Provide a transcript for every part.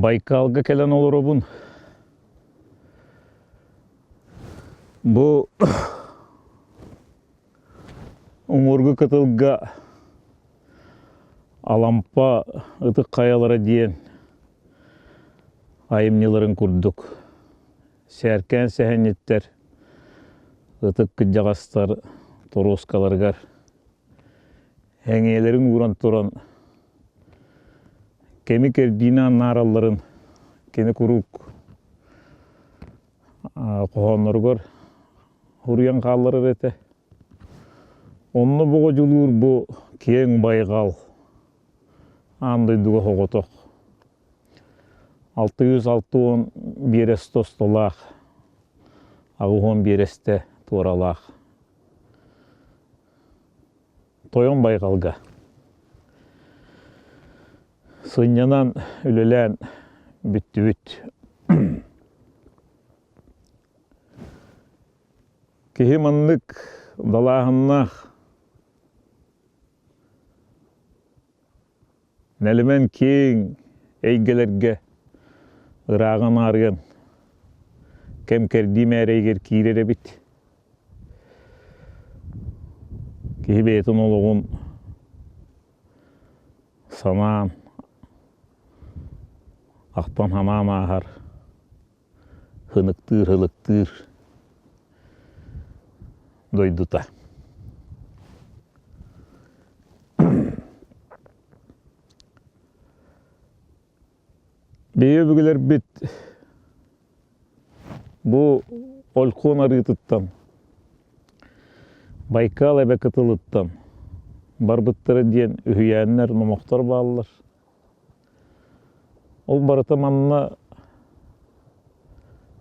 Байкалга кэлэн олоробун. Бу уҥуоргу кытылга Алампа ытык хайалара диэн айымньыларын курдук сээркээн сэһэнньиттэр ытык кырдьаҕастар торуоскаларыгар эҥиэлэрин ууран туран кэми кэрдиини анааралларын кини куруук хоһоонноругар суруйан хаалларар этэ. Онно боҕодьулуур бу киэҥ байҕал аан дойдуга соҕотох 660 биэрэстэ усталаах, 80 биэрэстэ туоралаах Тойон байҕалга сынньанан, үлэлээн бүттүбүт. Киһи маннык далааһыннаах Нэлэмэн киэҥ эйгэлэргэ ырааҕын аарыан, кэм-кэрдии мээрэйигэр киирэр эбит. Киһи бэйэтин олоҕун санаан, ахтан-санаан ааһар, хыныктыыр-һылыктыыр дойдута. Биһиги өбүгэлэрбит бу Ольхон арыытыттан, Байкал эбэ кытылыттан барбыттара диэн үһүйээннэр, номохтор бааллар. Ол барыта манна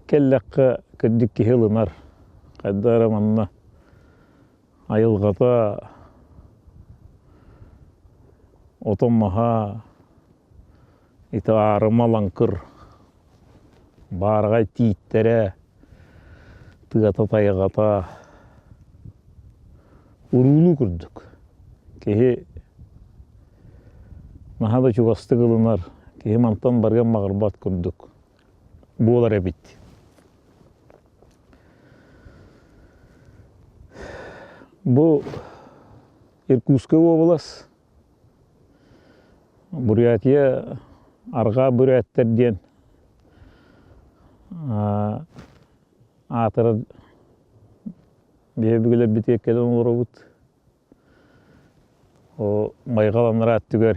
кэллэххэ кырдьык киһи ылынар. Хайда эрэ манна айылҕата, отон-маһа, ити аарыма лаҥкыр, баараҕай тииттэрэ, тыата-тайҕата уруулуу курдук. Киһи наһаа да чугастык ылынар, киһи мантан барыан баҕарбат курдук буолар эбит. Бу Иркутскай уобалас, Бурятия арҕаа бүрээттэр диэн аатырар биһи өбүгэлэрбитигэр кэлэн олоробут. О майҕал анараа өттүгэр,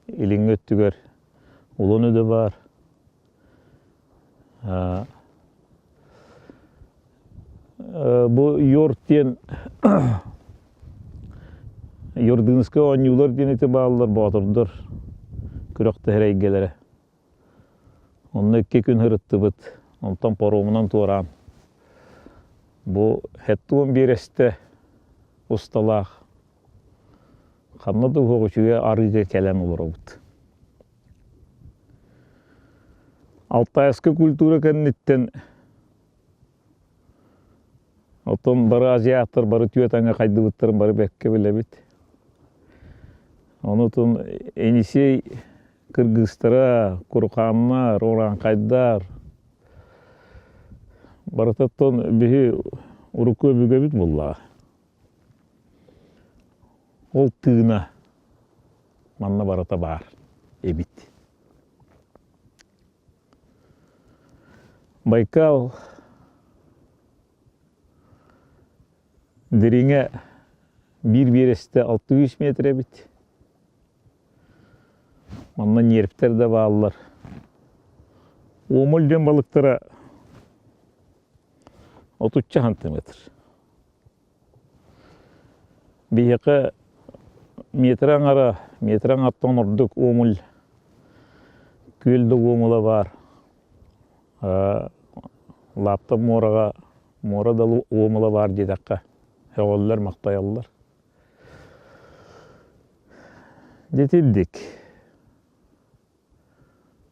илиҥҥи өттүгэр Улан Удэ баар. Бу Йорк диэн Йордынскай оонньуулар диэн ити бааллар боотурдар күрэхтэһэр эйгэлэрэ. Онно икки күн сырыттыбыт. Онтон паромунан туораан. Бу хэттуон биэрэстэ усталаах ханна да уһуох үчүгэй арыыга кэлэн олоробут. Алтайскай культура кэнниттэн Оттон бары азиаттар бары түөрт аҥа хайдыбыттарын бары бэккэ билэбит. Онутун Енисей кыргызтара, курукааннар, урааҥхайдар барытыттан биһи урукку өбүгэбит буоллаҕа. Ол тыына манна барыта баар эбит. Байкал дириҥэ биир биэрэстэ 600 метр эбит. Манна ньиэрптэр да бааллар. Уомул диэн балыктара отучча сантиметр. Биһиэхэ метр аҥара, метр аҥаттан ордук уомул, күөл да уомула баар. Лаапта муораҕа, муора да уомула баар диэтэххэ, сөҕөллөр, махтайаллар. Дьэ итирдик.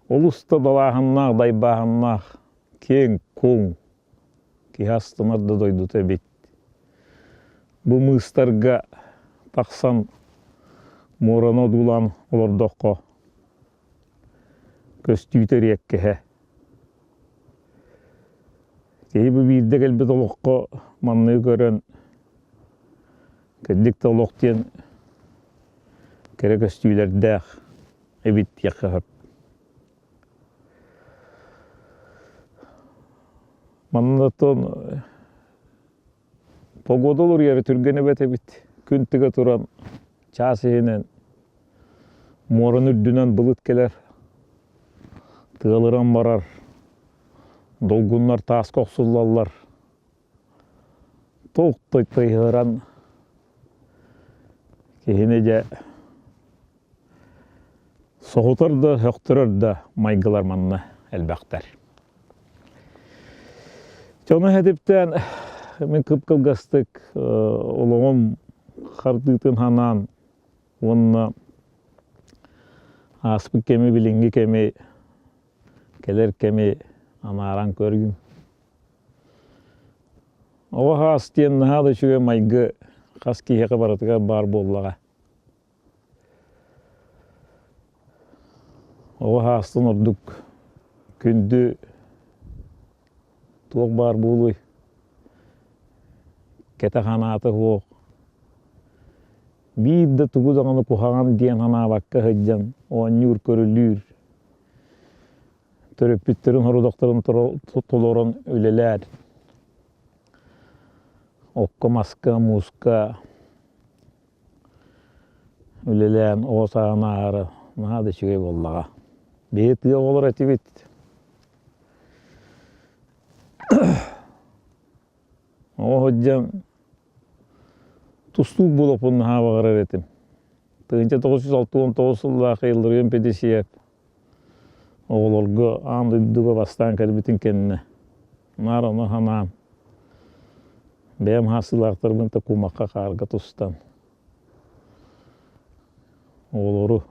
Олус да далааһыннаах, дайбааһыннаах, киэҥ-куоҥ, киһи астынар да дойдута эбит. Бу мыыстарга тахсан муораны одуулаан олордоххо, Көстүүтэ эриэккэһэ. Киһи бу биирдэ кэлбит олоххо манныгы көрөн, кырдьык да олох диэн кэрэ көстүүлэрдээх эбит диэххэ сөп. Манна оттон погода уларыйара түргэн эбит эбит. Күн тыга туран чаас иһинэн муораны үрдүнэн былыт кэлэр, тыалыран барар, долгуннар тааска охсуллаллар. Туох тыйһыран киһини дьэ соһутар да, сөхтөрөр да майгылар манна элбэхтэр. Дьону этиптээн мин кып-кылгастык олоҕум хардыытын ханаан уонна ааспыт кэми, билиҥҥи кэми, кэлэр кэми анааран көргүм. Оҕо хаас диэн наһаа да үчүгэй майгы хас киһиэхэ барытыгар баар буоллаҕа. Оҕо хаастан ордук күндү туох баар буолуой? Кэтэх анаата суох. Биир да тугу даҕаны куһаҕан диэн санаабакка сылдьан оонньуур-көрүлүүр, төрөппүттэрин сорудахтарын толорон үлэлээр. Окко-маска, мууска Үлэлээн оҕо сааһын ааһара наһаа да үчүгэй буоллаҕа. Биһи тыа оҕолоро этибит. Оҕо сылдьан тустуук буолуохпун наһаа баҕарар этим. 1969 сыллаах Илларион Педесиев оҕолорго аан дойдуга бастаан кэлбитин кэннэ наар ону санаан бэйэм хаасылаахтарбын да кумахха хаарга тустан оҕолору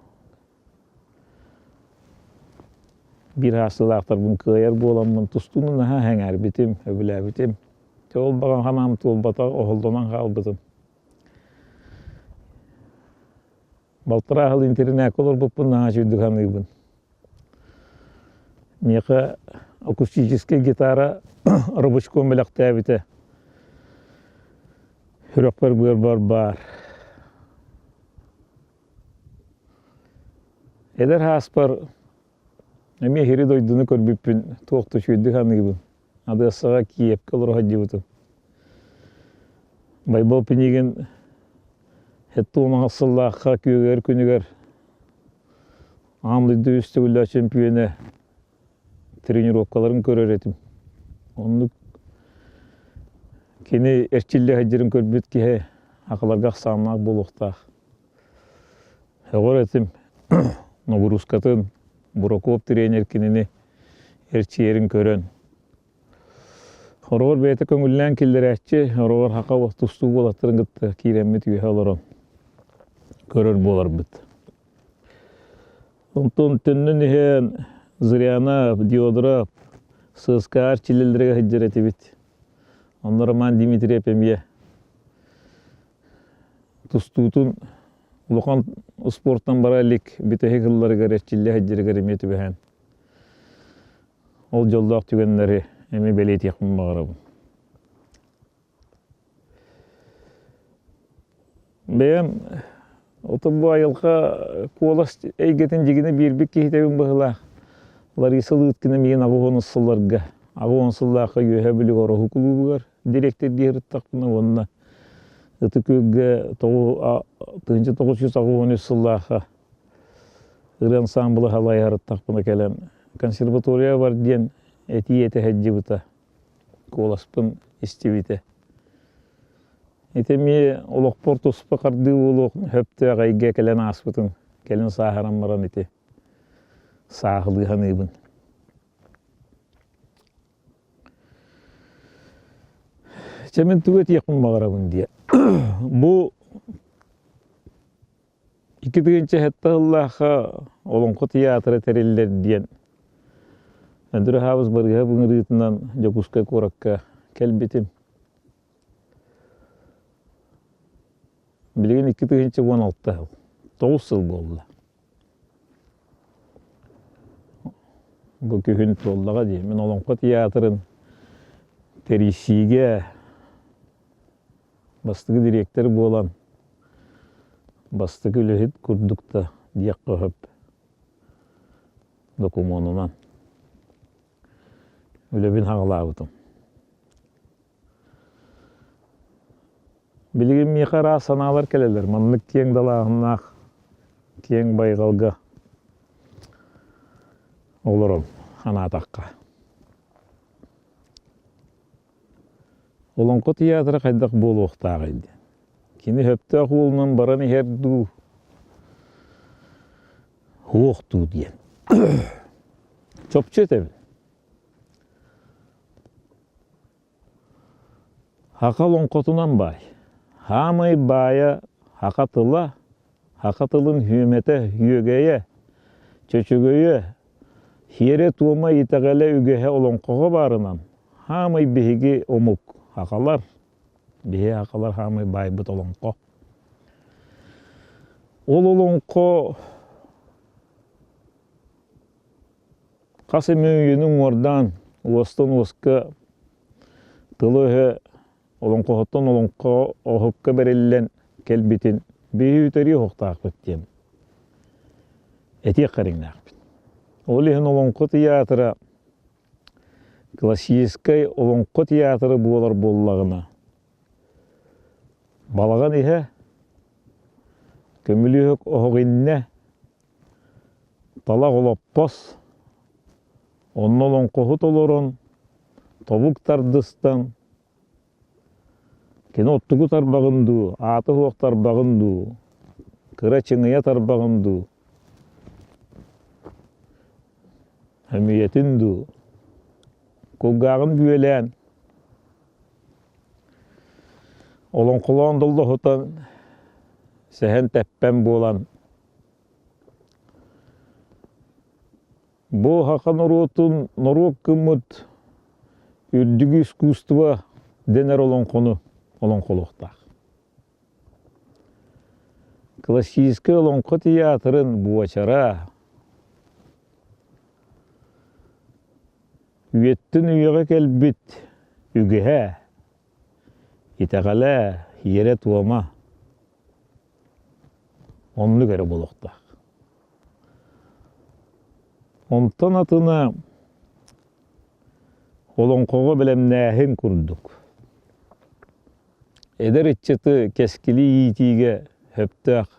биир хаасылаахтарбын кыайар буоламмын тустууну наһаа сэҥээрбитим, сөбүлээбитим. Ол баҕа санаам туолбатах, оһоллонон хаалбытым. Балтараа сыл интэринээккэ олорбуппун наһаа үчүгэйдик саныыбын. Миэхэ акустическай гитара рабочком бэлэхтээбитэ. Сүрэхпэр быарбар баар. Эдэр ааспар эмиэ иһири дойдуну көрбүппүн туох да үчүгэйдик саныыбын. Одессаҕа, Киевкэ олоро сылдьыбытым. Байбал Пинигин 70 сыллаахха күөгэр күнүгэр аан дойду үс төгүллээх чөмпүйүөнэ тренировкаларын көрөр этим. Оннук кини эрчиллэ сылдьарын көрбүт киһи акаларга ахсааннаах буолуохтаах. Сөҕөр этим нагрузкатын Бураков тренер кинини эрчийэрин көрөн Хороҕор бэйэтэ көҥүллээн киллэрээччи, хороҕор хака тустуу уолаттарын кытта киирэммит үөһэ олорон көрөр буоларбыт. Онтон төннөн иһэн Зырянов, Диодоров, ССК чилэллэргэ сылдьар этибит. Онно Роман Дмитриев эмиэ тустуутун улахан спортан бара илик бүтэһик ылларыгар эрчиллэ сылдьарыгар эмиэ түбэһэн Ол дьоллоох түгэннэри эмиэ бэлиэтиэхпин баҕарабын. Бэйэм отон бу айылҕа куолас эйгэтин дьигинэ биэрбит киһитэбин быһыылаах. Лариса Лыткина миигин 80 сылларга, 80 сыллаахха Үөһээ Бүлүү Ороһу кулуубугар дириэктэрдии сырыттахпына уонна Ытык Күөлгэ 1983 сыллаахха ырыа ансаамбыла салайа сырыттахпына кэлэн консерватория бар диэн этии этэ сылдьыбыта, куоласпын истибитэ. Ити эмиэ олохпор туспа хардыы буолуох сөптөөх эйгэ кэлэн ааспытын, кэлин сааһыран баран ити сааһылыы саныыбын. Чэ мин тугу этиэхпин баҕарабын диэ. Бу 2007 сыллаахха Олоҥхо тыйаатыра тэриллэр диэн Өндөрө Хаабыс Барыыһап ыҥырыытынан Дьокуускай куоракка кэлбитим. Билигин 2016 сыл, 9 сыл буолла. Бу күһүн туоллаҕа дии. Мин Олоҥхо театрын тэрийсиигэ бастакы дириэктэр буолан, бастакы үлэһит курдук да диэххэ сөп докумуонунан үлэбин хаҕалаабытым. Билигин миэхэ араас санаалар кэлэллэр. Маннык киэҥ далааһыннаах, киэҥ байҕалга олорон анаатахха. Олоҥхо театра хайдах буолуохтааҕый диэн. Кини сөптөөх уолунан баран иһэр дуу, суох дуу диэн. Чопчу этэбин. Саха олоҥхотунан баай. Хаамай баайа саха тыла, саха тылын үөмэтэ үөгэйэ, чөчөгөйө, сиэрэ-туома итэҕэлэ үгэһэ олоҥхоҕо баарынан хаамай биһиги омук сахалар, биһи сахалар хаамай баайбыт олоҥхо. Ол олоҥхо Хас эмэ үйэни уҥуордаан, уостан уоска тыла-өһө олоҥхоһуттан олоҥхо оһукка бэриллэн кэлбитин биһи үтэрии оһохтоохпут диэн этиэх кэриҥнээхпит. Ол иһин Олоҥхо тыйаатыра классическай Олоҥхо театра буолар буоллаҕына, балаҕан иһэ, көмүлүөк оһох иннэ Талах олоппос, онно олоҥхоһут олорон, тобук тардыстан, кини оттугу тарбаҕын дуу, аата суох тарбаҕын дуу, кыра чыҥыйа тарбаҕын дуу, сөмүйэтин дуу, кулгааҕын бүөлээн, олоҥхолоон доллоһутан, сэһэн тэппэн буолан Бу саха норуотун норуот гыммыт үрдүк искусство дэнэр олоҥхону олоҥхолуохтаах. Классическай олоҥхо театрын буочара үйэттэн үйэҕэ кэлбит үгэһэ, итэҕэлэ, иэрэ-туома Оннук эрэ буолуохтаах. Онтон атына олоҥхоҕо бэлэмнээһин курдук. Эдэр ыччаты кэскили иитиигэ сөптөөх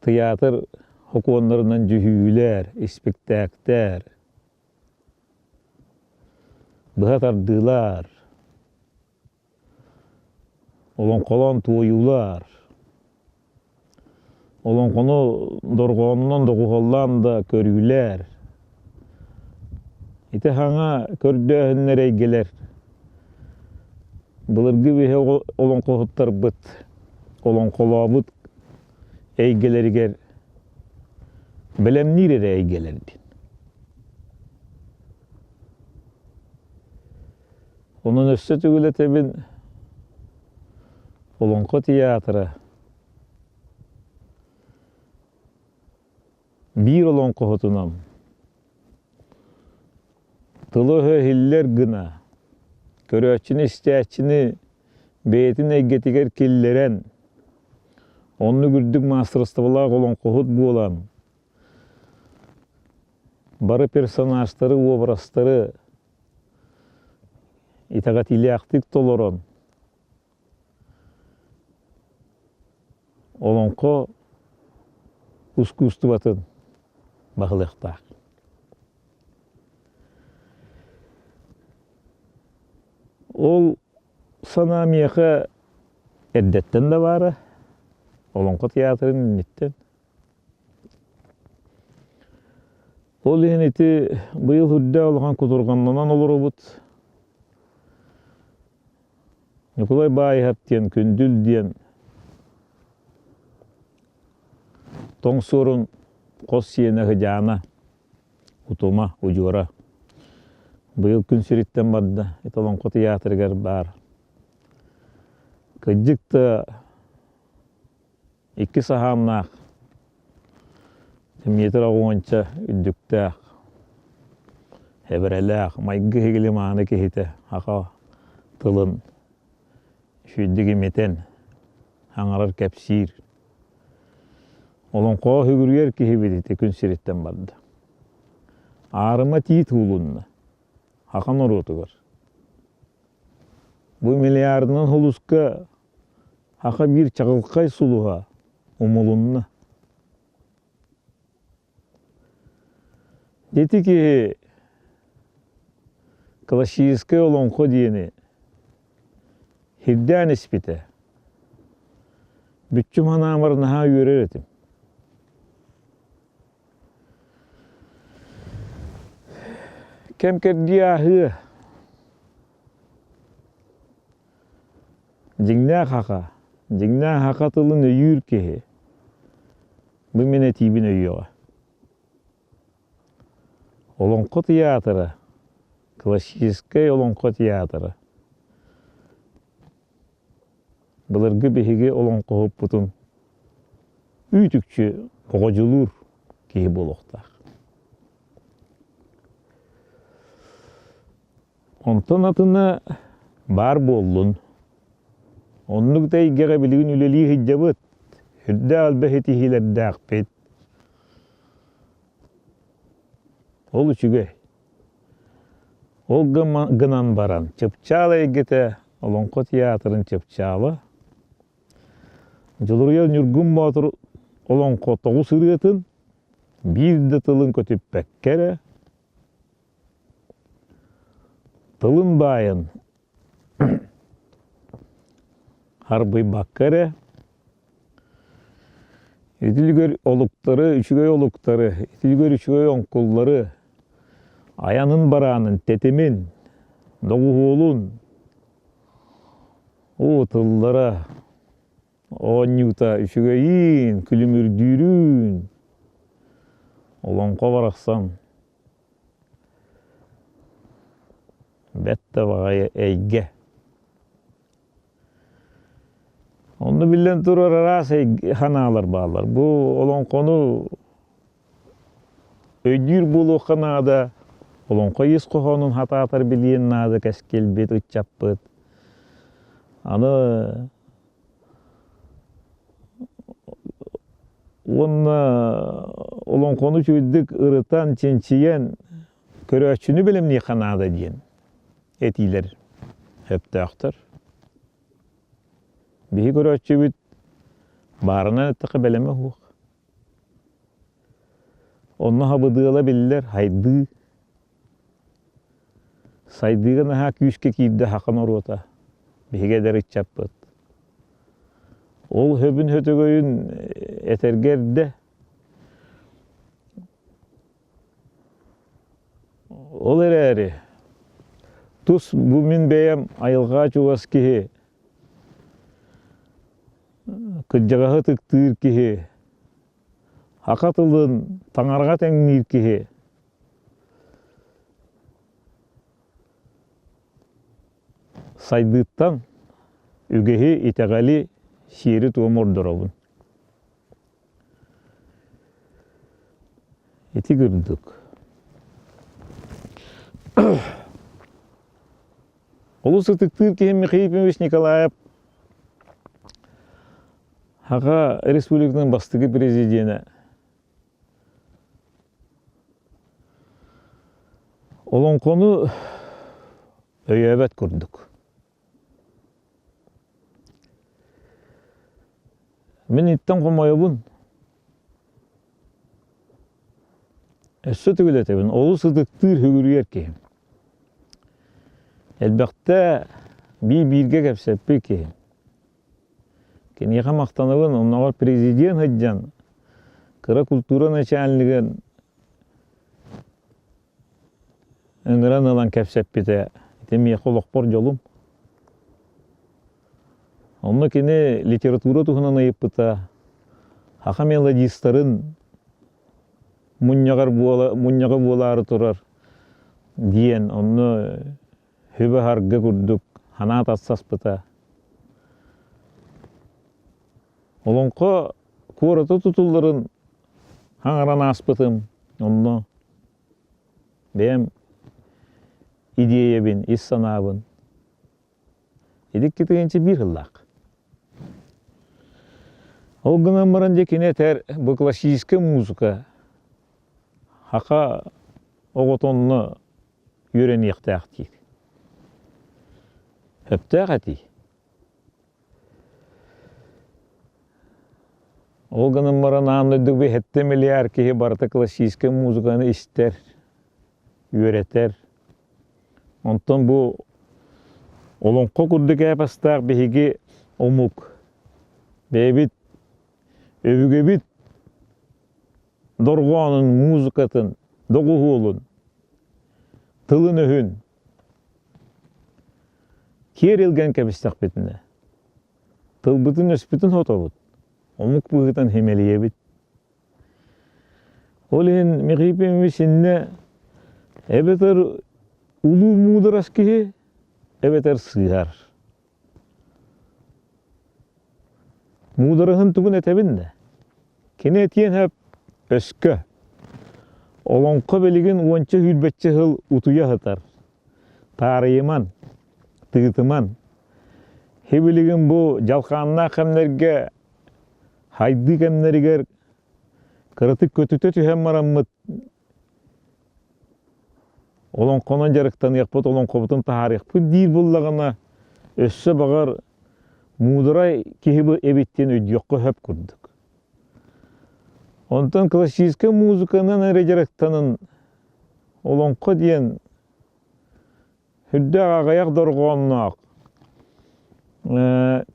тыйаатыр сокуоннарынан дьүһүйүүлэр, испиктээктэр, быһа тардыылар, Олоҥхолоон туойуулар, олоҥхону дорҕоонунан доҕуһуоллаан да көрүүлэр. Ити саҥа көрдөөһүннэр эйгэлэр былыргы биһи олоҥхоһуттарбыт олоҥхолообут эйгэлэригэр бэлэмниир эрэ эйгэлэр диэн. Онон өссө төгүл этэбин, Олоҥхо театра биир олоҥхоһутунан тылы-өһө иһиллэр гына, көрөөччүнү-истээччини бэйэтин эйгэтигэр киллэрэн, оннук үрдүк маастарыстыбалаах олоҥхоһут буолан, бары персонажтары, уобарастары итэҕэтиилээхтик толорон олоҥхо ускуустубатын баһылыахтаах. Ол санаа миэхэ эрдэттэн да баара, Олоҥхо театрын инниттэн. Ол иһин ити быйыл үрдээх улахан кутурҕаннанан олоробут. Ньукулай Баайыһап диэн Күндүл диэн тоҥ суорун хос сиэнэ Хыдьаана, Утума, Удьуора быйыл күн сириттэн барда. Ити Олоҥхо тыйаатырыгар баар. Кырдьык да Икки саһааннаах. Метр уонча үрдүктээх, эбэрэлээх, майгы-сигили мааны киһитэ саха тылын үчүгэйдик имитэн аҥарар кэпсиир. Олоҥхоҕо сүгүрүйэр киһибит ити күн сириттэн барда. Аарыма тиит уулунна саха норуотугар. Бу миллиардынан сулуска саха биир чаҕылхай сулуһа умулунна. Ити киһи классическай олоҥхо диэни сирдээн испитэ. Бүччүм санаабар наһаа үөрэр этим. Кэм-кэрдии ааһыа. Дьиҥнээх аха, дьиҥнээх аха тылын өйүүр киһи. Бу мин этиибин өйүөҕэ. Олоҥхо театра, классическай олоҥхо театра. Былыргы биһиги олоҥхоһуппутун үүт-үкчү оҕодьулуур киһи буолуохтаах. Онтон атына баар буоллун. Оннук да эйгэҕэ билигин үлэлии сылдьабыт, үрдээх элбэх ситиһиилэрдээхпит. Ол үчүгэй. Ол гынан баран, чыпчаал эйгэтэ Олоҥхо театрын чыпчаала Дьулуруйар Ньургун Боотур олоҥхо тоҕус ырыатын биир да тылын көтүппэккэ эрэ Тылын баайан харбыйбакка эрэ итилигэр олуктары, үчүгэй олуктары, итилигэр үчүгэй оҥкуллары, айанын бараанын, тэтимин, доҕуһуолун, уу тыллара оонньуута үчүгэйиин, күлүмүрдүүрүүн, олоҥхо барахсан Бэт да баҕайы эйгэ. Онно биллэн турар араас санаалар бааллар. Бу олоҥхону өйдүүр буолуохха наада, олоҥхо ис хоһоонун хатаатар билиэн наада кэскилбит, ыччаппыт. Аны Уонна олоҥхону үчүгэйдик ырытан, чинчийэн, көрөөччүнү бэлэмниэххэ наада диэн этиилэр сөптөөхтөр. Биһи көрөөччүбүт баарынан эттэххэ бэлэмэ суох. Онно хабыдыала биллэр, хайдыы. Сайдыыга наһаа күүскэ киирдэ саха норуота, биһиги эдэр ыччаппыт. Ол хөбүн-хөтөгөйүн этэргэ эрдэ. Ол эрээри тус бу мин бэйэм айылҕа чугас киһи, кырдьаҕаһы ытыктыыр киһи, саха тылын таҥараҕа тэҥниир киһи Сайдыыттан үгэһи, итэҕэли, сиэри-туому ордоробун. Ити курдук. Олус ытыктыыр киһим Михаил Ефимович Николаев Саха Республикатын бастакы президенэ Олоҥхону өйөөбөт курдук. Мин иттэн хомойобун. Өссө төгүл этэбин, олус ытыктыыр сүгүрүйэр киһим. Элбэхтэ биир-бииргэ кэпсэппит киһим. Киниэхэ махтанабын, оннооҕор президент сылдьан, кыра культура начальнигын ыҥыран ылан кэпсэппитэ, ити миэхэ олохпор дьолум. Онно кини литература туһунан ыйыппыта, саха мелодистарын мунньаҕар буола, мунньаҕа буолаары турар диэн, онно Хүбэ-харгы курдук санаа тахсаспыта. Олоҥхо куората тутулларын Хаҥаран ааспытым, онно бэйэм идиэйэбин, ис санаабын 2001 сыллаах. Ол гынан баран дьэ кини этэр бу классическая музыка саха оҕото онно үөрэниэхтээх диир. Сөптөөх этии. Ол гынан баран аан дойду 7 миллиард киһи барыта классическай музыканы истэр, үөрэтэр. Онтон бу олоҥхо курдук эпостаах биһиги омук бэйэбит өбүгэбит дорҕоонун, музыкатын, доҕуһуолун, тылын-өһүн киэр илгэн кэбистэхпитинэ, тылбытын-өспүтүн хотобут, омук быһыытынан химэлийэбит. Ол иһин Михаил Ефимович иннэ эбэтэр улуу муударас киһи, эбэтэр сыыһар. Муудараһын тугун этэбин да? Кини этиэн сөп өскө. Олоҥхо билигин уонча сүүрбэччэ сыл утуйа сытар. Таарыйыман, тыытыман. Хи билигин бу дьалхааннаах кэмнэргэ, хайдыы кэмнэригэр кыратык көтүтэ түһэн бараммыт Олоҥхонон дьарыктаныахпыт, олоҥхобутун таһаарыахпыт диир буоллаҕына, өссө баҕар муударай киһи эбит диэн өйдүөххэ сөп курдук. Онтон классическай музыканан эрэ дьарыктанан олоҥхо диэн Сүрдээх аҕыйах дорҕоонноох,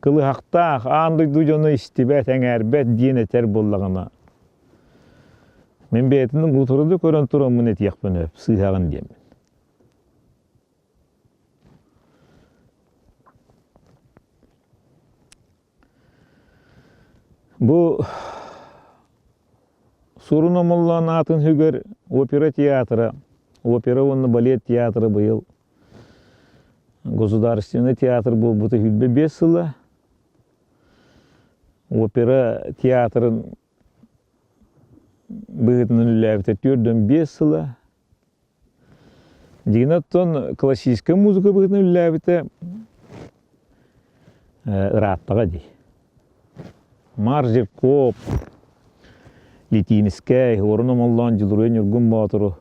кылыһахтаах, аан дойду дьоно истибэт, эҥээрбэт диэн этэр буоллаҕына, мин бэйэтин утары да көрөн тураммын этиэхпин сөп, сыыһаҕын диэммин. Бу Сурун Омоллоон аатын сүгэр опера театра, опера уонна балет театра быйыл государственный театр буолбута 25 сыла. Опера театрын быһыытынан үлэлээбитэ 45 сыла. Дьиҥинэн оттон классическай музыка быһыытынан үлэлээбитэ ырааттаҕа дии. Марк Жирков, Литиинискэй, Уорун Омоллоон, Дьулуруйа Ньургун Боотуру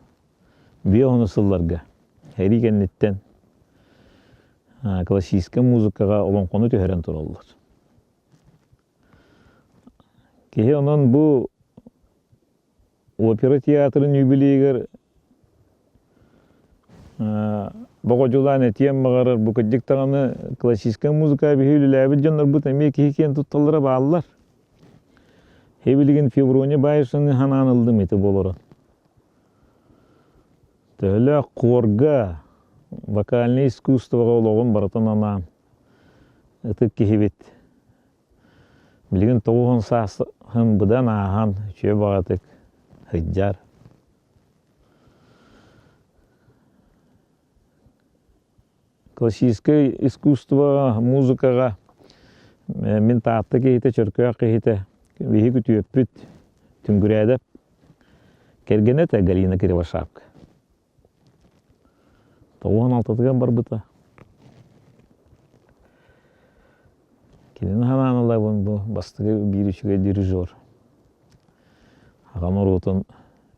биэ сылларга сэрии кэнниттэн классическай музыкаҕа олоҥхону түһэрэн тураллар. Киһи онон бу Опера театрын юбилейыгар боҕодьулаан этиэн баҕарар бу кырдьык даҕаны классическай музыка биһи үлэлээбит дьоннорбут эмиэ киһи киэн тутталлара бааллар. Билигин Феврония Баишевны ханаан ыллым ити буолорун. Төһөлөөх хуорга, вокальнай искусствоҕа олоҕун барытын анаан ытык киһибит Билигин 90 сааһын быдан ааһан үчүгэй баҕатык сылдьар. Классическай искусствоҕа, музыкаҕа мин Таатта киһитэ, Чөркөөх киһитэ, биһиги күтүөппүт Түҥгүрээдэп кэргэнэ этэ Галина Кривошапка. 96-тыгар барбыта. Кинини санаан ылабын бу бастакы биир үчүгэй дирижер. Аҕам норуотун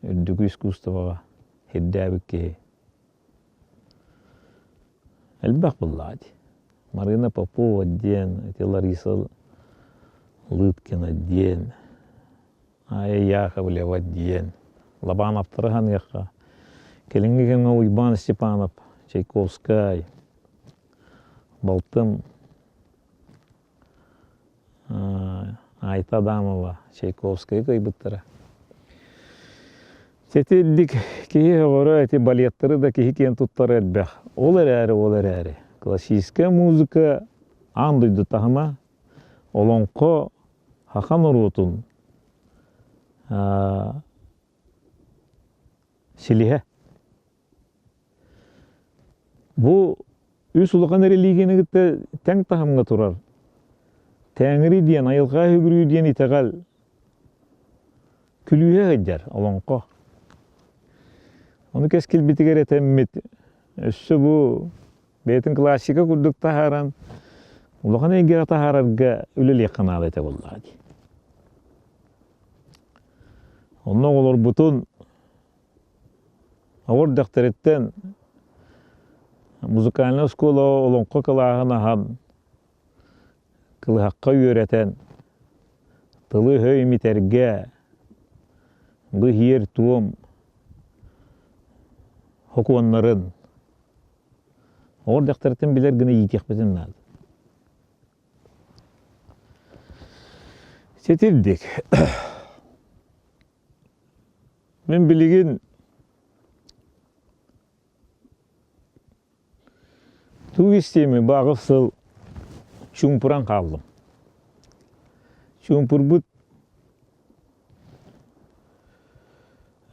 үрдүкү искусствоҕа сирдээбит киһи. Элбэх буоллаҕа дии. Марина Попова диэн, ити Лариса Лыткина диэн Айа Яковлева диэн Лобановтары саныахха. Кэлиҥҥи кэмҥэ Уйбаан Степанов, Чайковскай, балтым Айта Адамова Чайковскайы кыайбыттара. Сэтирдик киһи өҕөрө эти балеттары да киһи киэн туттара элбэх. Ол эрээри, ол эрээри классическая музыка аан дойду таһыма, олоҥхо саха норуотун силиһэ. Бу үс улахан религияны кытта тэҥ таһымҥа турар. Тээҥири диэн, айылҕа үгүрүү диэн итэҕэл. Күлүүһэ сылдьар олоҥхо. Ону кэскилбитигэр этэммит, өссө бу бэйэтин классика курдук таһааран, улахан эйгэҕэ таһаарарга үлэлиэххэ наада этэ буоллаҕа дии. Онно оҕолорбутун оҕо эрдэхтэриттэн музыкальнай оскуола олоҥхо кылааһын аһан, кылыһахха үөрэтэн, тылы-өһү имитэргэ, бу иһиэр-туом сокуоннарын оҕо эрдэхтэриттэн билэр гына иитиэхпитин наада. Ситирдик. Мин билигин Тугу истиэмий, баҕар сыл чуумпуран хааллым. Чуумпурбут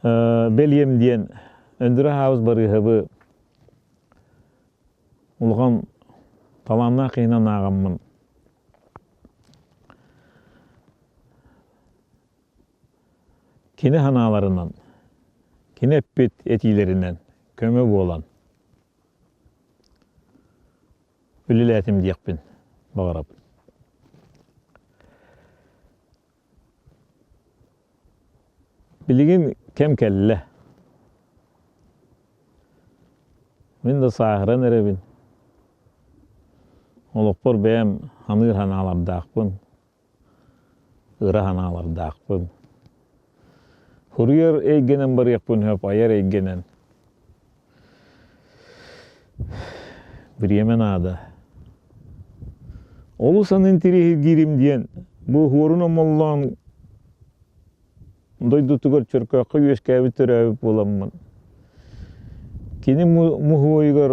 бэлиэм диэн Өндөрө Хаус Барыыһабы улахан талааннаах киһинэн ааҕаммын Кини санааларынан, кини эппит этиилэринэн көмө буолан үлэлээтим диэхпин баҕарабын. Билигин кэм кэллэ. Мин да сааһыран эрэбин. Олохпор бэйэм ханыыр санаалардаахпын. ыра санаалардаахпын. Суруйар эйгэнэн барыахпын сөп, айар эйгэнэн. Бириэмэ наада. Олус аны интириэһиргиирим диэн, бу уһуорун омоллоон дойдутугар Чөркөөххө үөскээбит төрөөбүт буоламмын, кини муһуойугар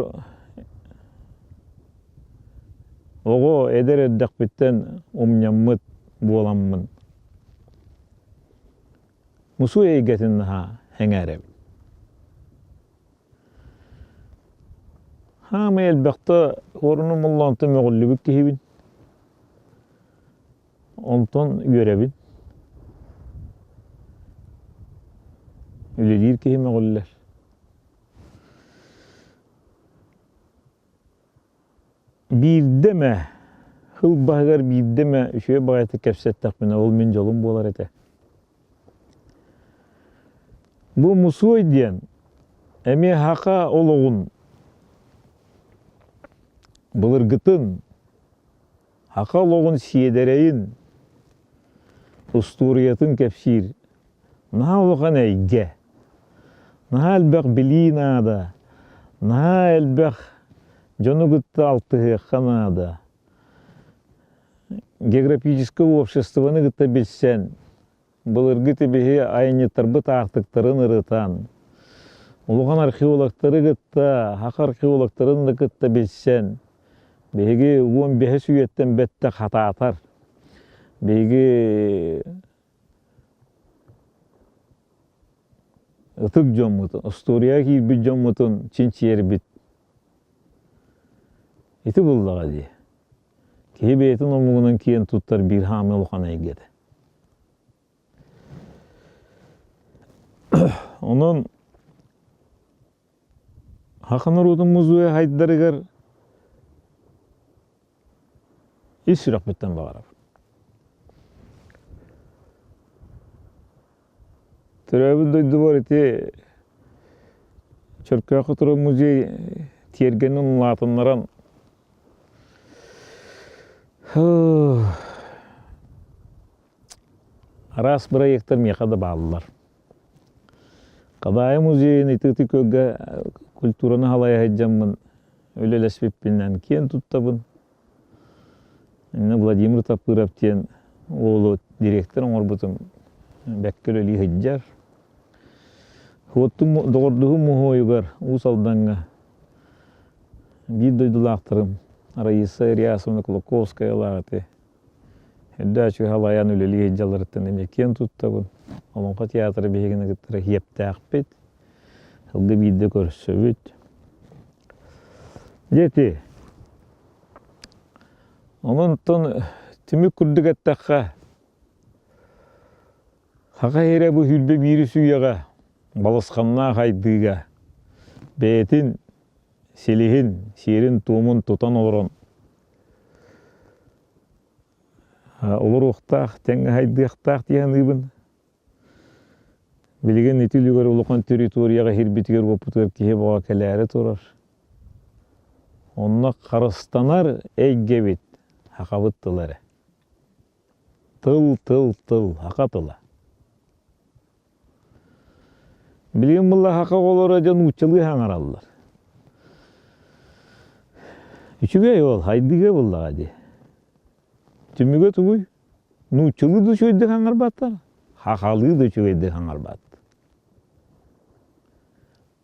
оҕо эдэр эрдэхпиттэн умньаммыт буоламмын, мусуой эйгэтин наһаа сэҥээрэбин. Хаамай элбэхтэ уоруну моллоонтон мөҕүллүбүт киһибин. Онтон үөрэбин. Үлэлиир киһи мөҕүллэр. Биирдэ эмэ, сыл баһыгар биирдэ эмэ үчүгэй баҕайытык кэпсэттэхпинэ, ол мин дьолум буолар этэ. Бу мусуой диэн эмиэ саха олоҕун былыргытын Саха олоҕун сиэдэрэйин, устуоруйатын кэпсиир наһаа улахан эйгэ. Наһаа элбэх билии наада, наһаа элбэх дьону кытта алтыһыахха наада. Географическай обществоны кытта билсэн, Былыргы тибиһи айанньыттарбыт аартыктарын ырытан, улахан археологтары кытта, саха археологтарын да кытта билсэн, биһиги 15 үйэттэн бэттэх хатаатар. Биһиги ытык дьоммутун, остуоруйаҕа киирбит дьоммутун чинчийэрбит. Ити буллаҕа дии. Киһи бэйэтин омугунан киэн туттар биир хаамыы улахан эйгэтэ. Онон Саха норуотун музейа хайдарыгар ис сүрэхпиттэн баҕарабын. Төрөөбүт дойдубар ити Чөркөөххө турар музей тиэргэнин улаатыннаран Араас бырайыактар миэхэ да бааллар. Хадаайы музейын ити күөлгэ культураны халайа сылдьаммын үлэлэспиппинэн киэн туттабын. Инна Владимир Тапыров диэн уолу директор оҥорбутум бэккэ үлэлии сылдьар. Суоттум доҕордуһум муһуойугар Уус Алдаҥҥа биир дойдулаахтарым Раиса Ильясовна Кулаковскаялаах ити Үрдээччи халайан үлэлии сылдьалларыттан эмиэ киэн туттабын. Олоҥхо театра биһигини кытта иэптээхпит. Сылга биирдэ көрсөбүт. Дьэ ити. Онон түмүк курдук эттэххэ, Саха сирэ бу 21 үйэҕэ балысханнаах айдыыга бэйэтин силиһин, сиэрин-туомун тутан олорон олоруохтаах, тэҥҥэ сайдыахтаах дии саныыбын. Билигин ити үлүгэр улахан территорияҕа иһирбитигэр-уоппутугар киһи бөҕө кэлээри турар. Онно харыстанар эйгэбит сахабыт тыла эрэ. Тыл, тыл, тыл, саха тыла. Билигин буолла саха оҕолоро дьон нууччалыы саҥараллар. Үчүгэй ол, хайдыга буллаҕа дии. Түмүгэ тугуй? Нууччалыы да үчүгэйдик саҥарбаттар, сахалыы да үчүгэйдик саҥарбаттар.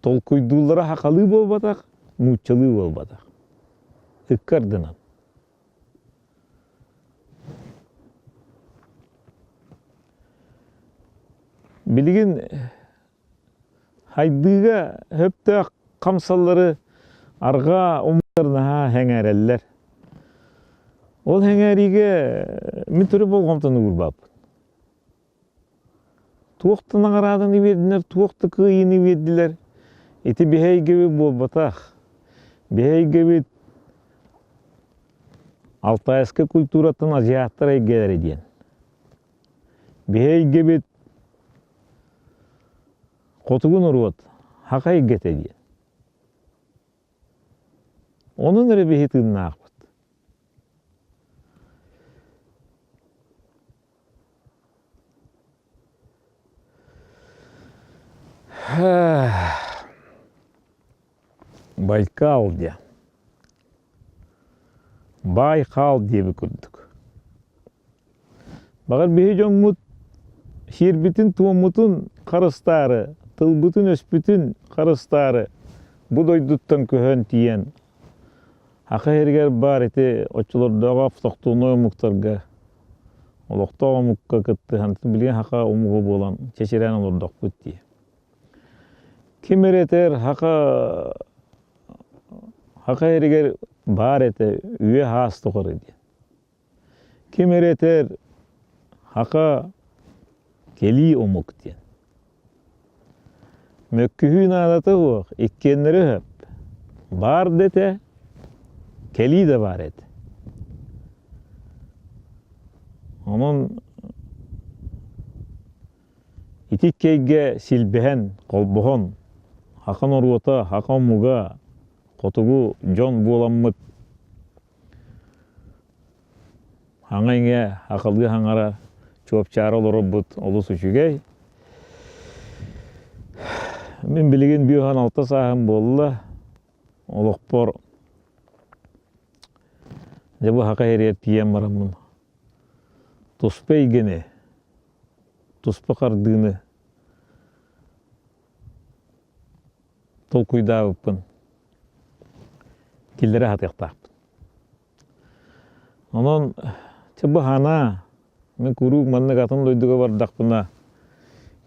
Толкуйдууллара сахалыы буолбатах, нууччалыы буолбатах. Ыккардынан. Билигин хайдыыга сөптөөх хамсаллары арҕаа омуктар наһаа сэҥээрэллэр. Ол сэҥээриигэ мин төрүт болҕомтону уурбаппын. Туох да наҕарааданы биэрдилэр, туох да кыайыыны биэрдилэр. Ити биһи эйгэбит буолбатах. Биһи эйгэбит алтайскай культураттан азиаттар эйгэлэрэ диэн. Биһи эйгэбит хотугу норуот саха эйгэтэ диэн. Онон эрэ биһи тыыннаахпыт. Байкал диэн. Баай хаал диэбит курдук. Баҕар биһи дьоммут сиэрбитин-туоммутун харыстаары, тылбытын-өспүтүн харыстаары бу дойдуттан көһөн тиийэн Саха сиригэр баар ити оччолордооҕу автохтоннай омуктарга олохтоох омукка кыттыһан билигин саха омуга буолан чэчирээн олордохпут дии. Ким эрэ этэр саха саха сиригэр баар этэ үйэ саас тухары диэн. Ким эрэ этэр саха кэлии омук диэн. Мөккүһүү наадата суох, иккиэннэрэ сөп. Баар да этэ, кэлии да баар этэ. Онон ити икки силбэһэн, холбоһон, саха норуота, саха омуга, хотугу дьон буоламмыт Аҥа-иҥэ акалыы хаҥара чуопчаара олорорбут олус үчүгэй. Мин билигин 56 сааһым буолла. Олохпор дьэ бу саха сиригэр тиийэн бараммын туспа эйгэни, туспа хардыыны толкуйдаабыппын киллэрэ сатыахтаахпын. Онон чэ бу санаа, мин куруук маннык атын дойдуга бардахпына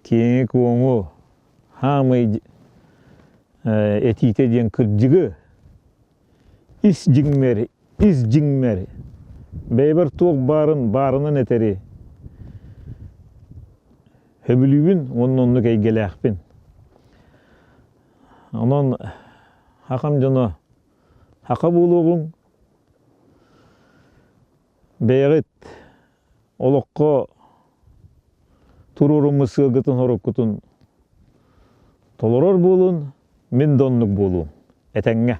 киэҥи-куоҥу, хаамай этиитэ диэн кырдьыгы ис дьиҥмэр, ис дьиҥмэр бэйэбэр туох баарын баарынан этэри сөбүлүүбүн уонна оннук эйгэлээхпин. Онон хахам дьоно Саха буолуоҕуҥ, бэйэҕит олоххо туруоруммут сыалгытын-соруккутун толорор буолун, мин да оннук буолуум. Этэҥҥэ.